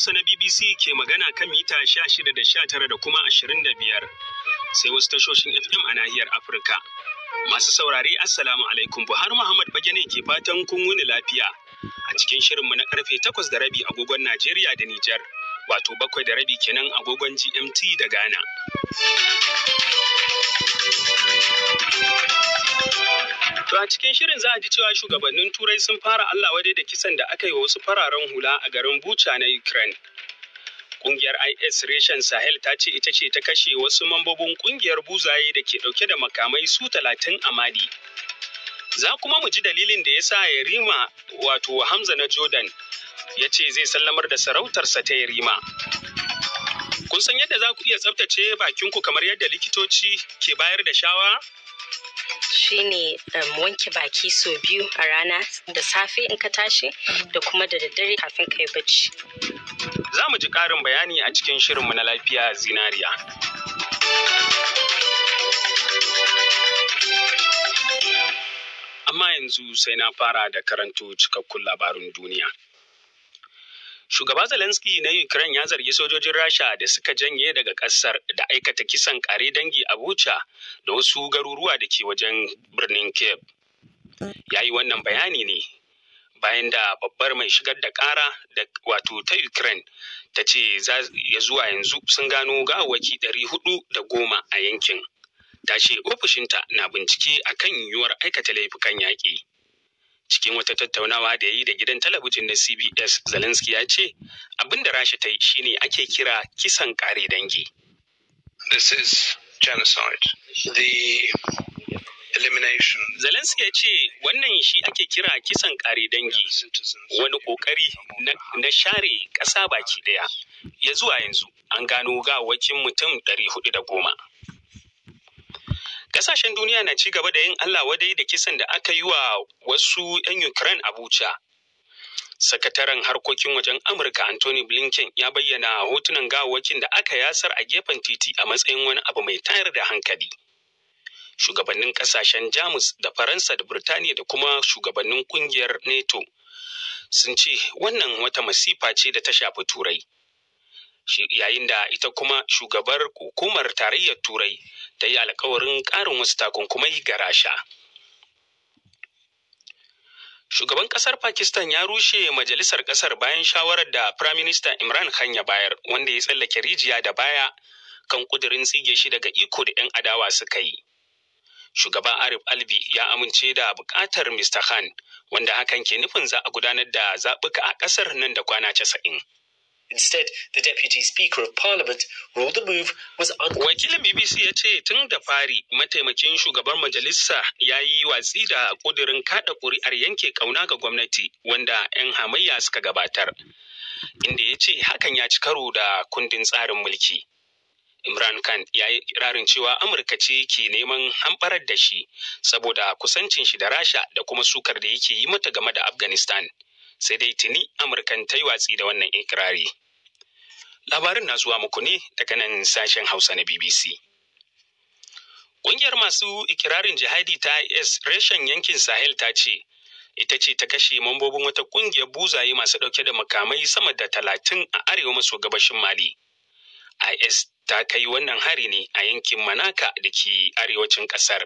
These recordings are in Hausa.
Hausa na BBC ke magana kan mita 16 da 19 da kuma 25 sai wasu tashoshin FM a nahiyar Afirka. Masu saurare, Assalamu alaikum. Buhari Muhammad Fage ne ke fatan kun wuni lafiya a cikin shirinmu na karfe 8:30 agogon Najeriya da Nijar, wato 7:30 kenan agogon GMT da Ghana. To, a cikin shirin za a ji cewa shugabannin Turai sun fara Allah wadai da kisan da aka yi wa wasu fararen hula a garin Bucha na Ukraine. Kungiyar IS reshen Sahel ta ce ita ce ta kashe wasu mambobin kungiyar buzaye da ke dauke da makamai su 30 a Mali. Za kuma mu ji dalilin da ya sa Yarima, wato Hamza na Jordan, ya ce zai sallamar da sarautarsa ta Yarima. Kun san yadda za ku iya tsaftace bakinku kamar yadda likitoci ke bayar da shawara? Shine wanke baki sau biyu a rana, da safe in ka tashi da kuma da daddare kafin ka yi bacci. Za mu ji ƙarin bayani a cikin shirinmu na Lafiya Zinariya. Amma yanzu sai na fara da karanto cikakkun labarun duniya. Shugaba Zelensky na Ukraine ya zargi sojojin Rasha da suka janye daga ƙasar da aikata kisan ƙare dangi a Bucha da wasu garuruwa da ke wajen birnin Kiev. Ya yi wannan bayani ne bayan da babbar mai shigar da ƙara da wato ta Ukraine ta ce ya zuwa yanzu sun gano gawawwaki 410 a yankin. Ta ce ofishinta na bincike akan yiwuwar aikata laifukan yaƙi. Cikin wata tattaunawa da ya yi da gidan talabijin na CBS, Zelensky ya ce abin da Rasha ta yi shine ake kira kisan kare dangi. This is genocide. The elimination. Zelensky ya ce wannan shi ake kira kisan kare dangi, wani kokari na share ƙasa baki daya. Ya zuwa yanzu an gano gawawwakin mutum 410. Kasashen duniya na ci gaba da yin Allah wadai da kisan da aka yi wa wasu 'yan Ukraine a Bucha. Sakataren harkokin wajen Amurka Anthony Blinken ya bayyana hotunan gawawwakin da aka yasar a gefen titi a matsayin wani abu mai tayar da hankali. Shugabannin kasashen Jamus da Faransa da Birtaniya da kuma shugabannin kungiyar NATO sun ce wannan wata masifa ce da ta shafi Turai. Yayin da ita kuma shugabar hukumar Tarayyar Turai ta yi alkawarin ƙarin wasu takunkumai ga Rasha. Shugaban ƙasar Pakistan ya rushe majalisar ƙasar bayan shawarar da Prime Minister Imran Khan ya bayar, wanda ya tsallake rijiya da baya kan kudirin tsige shi daga iko da 'yan adawa suka yi. Shugaba Arif Albi ya amince da buƙatar Mr. Khan, wanda hakan ke nufin za a gudanar da zaɓuka a ƙasar nan da kwana 90. Instead, the Deputy Speaker of Parliament ruled the move was Wakilin BBC ya ce tun da fari mataimakin shugaban majalisa ya yi watsi da kudirin kada kuri'ar yanke kauna ga gwamnati wanda 'yan hamayya suka gabatar, inda ya ce hakan ya ci karo da kundin tsarin mulki. Imran Khan ya yi ikirarin cewa Amurka ce ke neman hamɓarar da shi saboda kusancin shi da Rasha da kuma sukar da yake yi mata game da Afghanistan. Sai dai tuni Amurkan ta yi watsi da wannan ikirari. Labarin na zuwa muku ne daga nan sashen Hausa na BBC. Ƙungiyar masu ikirarin jihadi ta IS reshen yankin Sahel ta ce ita ce ta kashe mambobin wata ƙungiyar buzaye masu ɗauke da makamai sama da 30 a arewa maso gabashin Mali. IS ta kai wannan hari ne a yankin Manaka da ke arewacin ƙasar.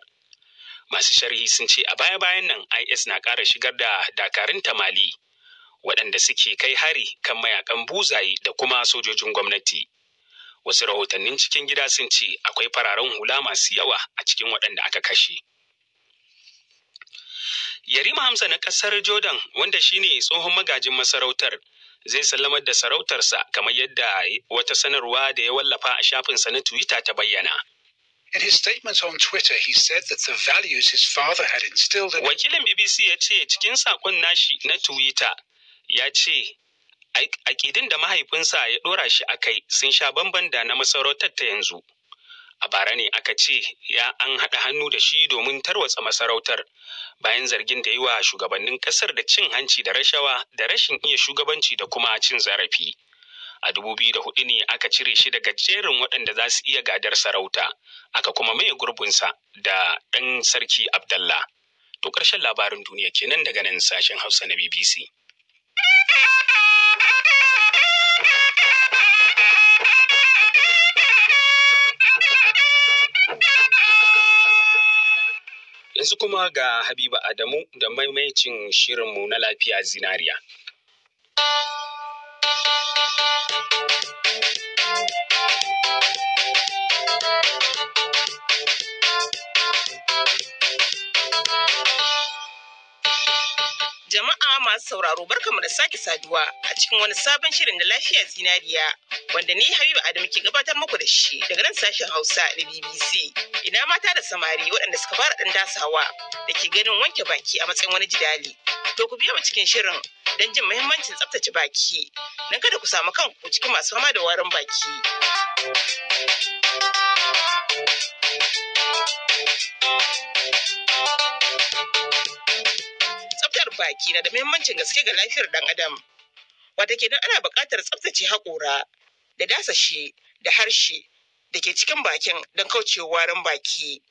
Masu sharhi sun ce a baya-bayan nan IS na ƙara shigar da dakarunta Mali, waɗanda suke kai hari kan mayakan buzaye da kuma sojojin gwamnati. Wasu rahotannin cikin gida sun ce akwai fararen hula masu yawa a cikin waɗanda aka kashe. Yarima Hamza na ƙasar Jordan, wanda shine tsohon magajin masarautar, zai sallamar da sarautarsa kamar yadda wata sanarwa da ya wallafa a shafinsa na Twitter ta bayyana. In his statement on Twitter, he said that the values his father had instilled in Wakilin BBC ya ce cikin saƙon nashi na Twitter ya ce aƙidun da mahaifinsa ya ɗora shi a kai sun sha bamban da na masarautar ta yanzu. A bara ne aka ce ya an haɗa hannu da shi domin tarwatsa masarautar bayan zargin da yi wa shugabannin ƙasar da cin hanci da rashawa da rashin iya shugabanci da kuma cin zarafi. A 2004 ne aka cire shi daga jerin waɗanda za su iya gadar sarauta, aka kuma maye gurbinsa da ɗan Sarki Abdallah. To, ƙarshen labarin duniya kenan daga nan sashen Hausa na BBC. Yanzu kuma ga Habiba Adamu da maimaicin shirinmu na Lafiya Zinariya. Jama'a masu sauraro, barkamu da sake saduwa a cikin wani sabon shirin da Lafiya Zinariya, wanda ni Habiba Adamu ke gabatar muku da shi daga nan sashen Hausa na BBC. Ina mata da samari waɗanda suka fara ɗan dasawa da ke ganin wanke baki a matsayin wani jidali. To, ku biya mu cikin shirin don jin muhimmancin tsaftace baki, don kada ku samu kanku cikin masu fama da warin baki. Tsaftar baki na da muhimmancin gaske ga lafiyar ɗan adam. Wata kenan ana buƙatar tsaftace haƙora da dasashi da harshe da ke cikin bakin don kaucewa warin baki.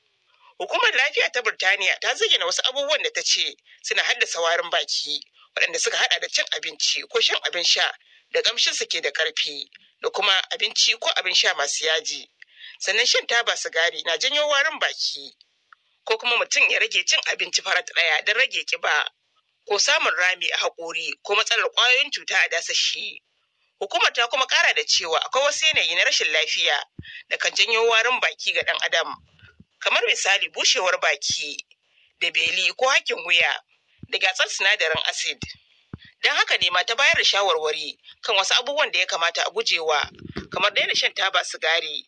Hukumar Lafiya ta Birtaniya ta zayyana wasu abubuwan da ta ce suna haddasa warin baki, waɗanda suka haɗa da cin abinci ko shan abin sha da ƙamshinsu ke da ƙarfi, da kuma abinci ko abin sha masu yaji. Sannan shan taba sigari na janyo warin baki. Ko kuma mutum ya rage cin abinci farat ɗaya don rage ƙiba, ko samun rami a haƙori ko matsalar ƙwayoyin cuta a dasashi. Hukumar ta kuma ƙara da cewa akwai wasu yanayi na rashin lafiya da kan janyo warin baki ga ɗan adam. Kamar misali bushewar baki da beli ko hakin wuya da gatsar sinadarin acid. Don haka ne ma ta bayar da shawarwari kan wasu abubuwan da ya kamata a gujewa, kamar daina shan taba sigari,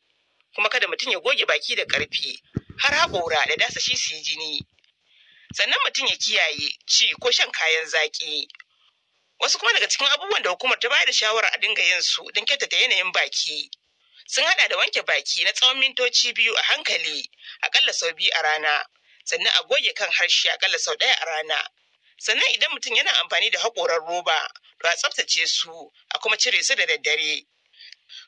kuma kada mutum ya goge baki da ƙarfi har haƙora da dasashi su yi jini. Sannan mutum ya kiyaye ci ko shan kayan zaƙi. Wasu kuma daga cikin abubuwan da hukumar ta bayar da shawara a dinga yin su don kyautata yanayin baki sun haɗa da wanke baki na tsawon mintoci 2 a hankali akalla sau 2 a rana, sannan a goge kan harshe akalla sau 1 a rana. Sannan idan mutum yana amfani da haƙoran roba, to a tsaftace su a kuma cire su da daddare.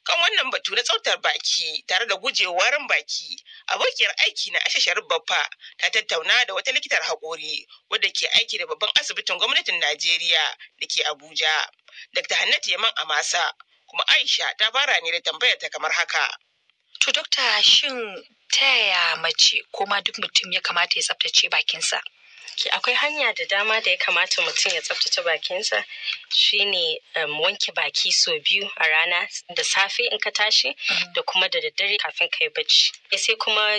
Kan wannan batu na tsaftar baki tare da gujewa warin baki, abokiyar aiki na Aisha Sharif Baffa ta tattauna da wata likitar haƙori wadda ke aiki da babban asibitin gwamnatin Najeriya da ke Abuja, Dr. Hannatu Yaman Amasa, kuma Aisha ta fara ne da tambayar ta kamar haka. To dokta, shin ta yaya mace ko ma duk mutum ya kamata ya tsaftace bakinsa? Akwai hanya da dama da ya kamata mutum ya tsaftace bakinsa, shine wanke baki sau 2 a rana, da safe in ka tashi da kuma da daddare kafin ka yi bacci. Sai kuma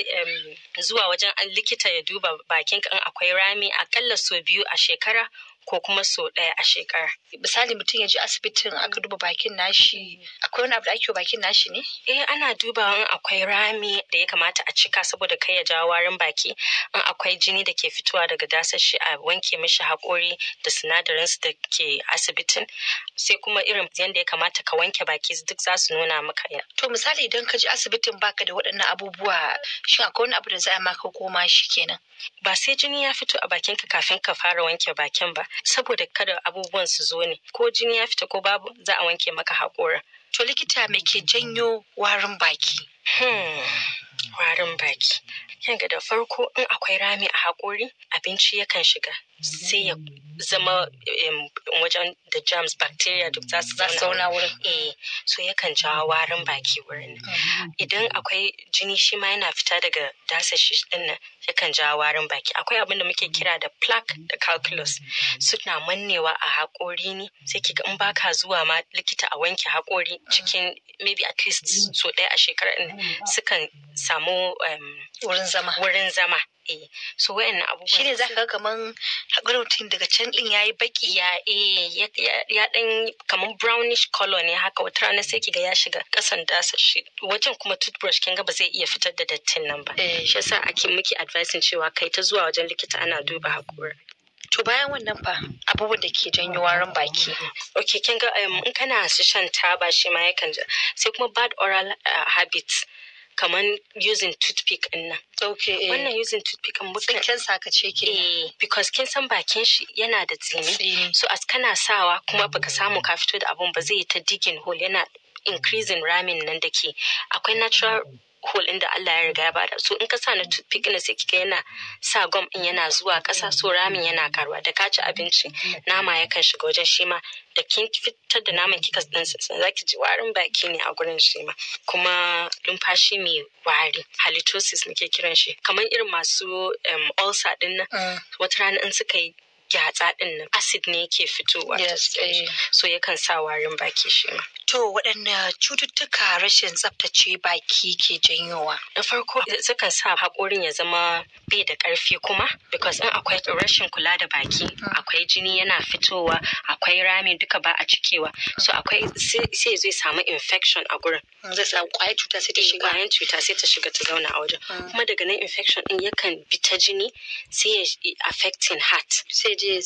zuwa wajen likita ya duba bakinka in akwai rami akalla sau 2 a shekara ko kuma sau 1 a shekara. Misali mutum ya je asibitin aka duba bakin nashi, akwai wani abu da ake wa bakin nashi ne? Eh, ana dubawa in akwai rami da ya kamata a cika saboda kai ya jawo warin baki, in akwai jini da ke fitowa daga dasashi, a wanke mishi haƙori da sinadarin su da ke asibitin, sai kuma irin yadda ya kamata ka wanke baki duk za su nuna maka. To misali idan ka je asibitin baka da waɗannan abubuwa, shin akwai wani abu da za a maka ko ma shi kenan? Ba sai jini ya fito a bakinka kafin ka fara wanke bakin ba, saboda kada abubuwan su zo ne. Ko jini ya fita ko babu, za a wanke maka haƙorin. To likita, me ke janyo warin baki? Warin baki. Kinga, da farko in akwai rami a haƙori, abinci yakan shiga sai ya zama wajen da germs, bacteria duk za su zauna wurin. Eh, so yakan jawo warin baki wurin. Idan akwai jini shi ma yana fita daga dasashi din nan, yakan jawo warin baki. Akwai abin da muke kira da plaque da calculus, suna mannewa a haƙori ne, sai kiga in baka zuwa ma likita a wanke haƙori cikin maybe at least so 1 a shekara, sukan samu wurin zama. Wurin zama. Eh, so wayannan abubuwan shine zaka ga kaman haƙorin mutum daga can din yayi baki. Ya, eh, ya dan kaman brownish color ne haka. Wata rana sai kiga ya shiga kasan dasa shi wajen, kuma toothbrush kin ga ba zai iya fitar da dattin nan ba. Shi yasa ake miki advising cewa kai ta zuwa wajen likita ana duba haƙori. To bayan wannan fa, abubuwan da ke janyo warin baki? Ok, kin ga in kana shan taba shi ma yakan, sai kuma bad oral habits, kaman using toothpick din nan. Wannan using toothpick din muka Tsinken sakace ke. Eh, because kin san bakin shi yana da tsini. So as kana sawa kuma baka samu ka fito da abun ba, zai yi ta digging hole, yana increasing ramin nan da ke akwai natural hole inda Allah ya riga ya bada. So in ka sa na toothpick na, sai kika yana sa gum din yana zuwa ƙasa, so ramin yana karuwa. Da ka ci abinci, nama yakan shiga wajen shi ma. Da kin fitar da naman, kika dan zaki ji warin baki ne a gurin shi ma. Kuma numfashi mai wari, halitosis muke kiran shi, kamar irin masu ulcer din nan, wata rana in suka yi gyatsa din nan, acid ne yake fitowa ta cikin shi. So yakan sa warin baki shi ma. To, waɗanne cututtuka rashin tsaftace baki ke janyowa? Na farko, sukan sa haƙorin ya zama bai da ƙarfi kuma, because in akwai rashin kula da baki, akwai jini yana fitowa, akwai rami, duka ba a cikewa, so akwai sai zai samu infection a gurin. Zai samu ƙwayar cuta sai ta shiga. Ƙwayan cuta sai ta shiga ta zauna a wajen. Kuma daga nan infection din yakan bi ta jini, sai ya affecting heart. Sai je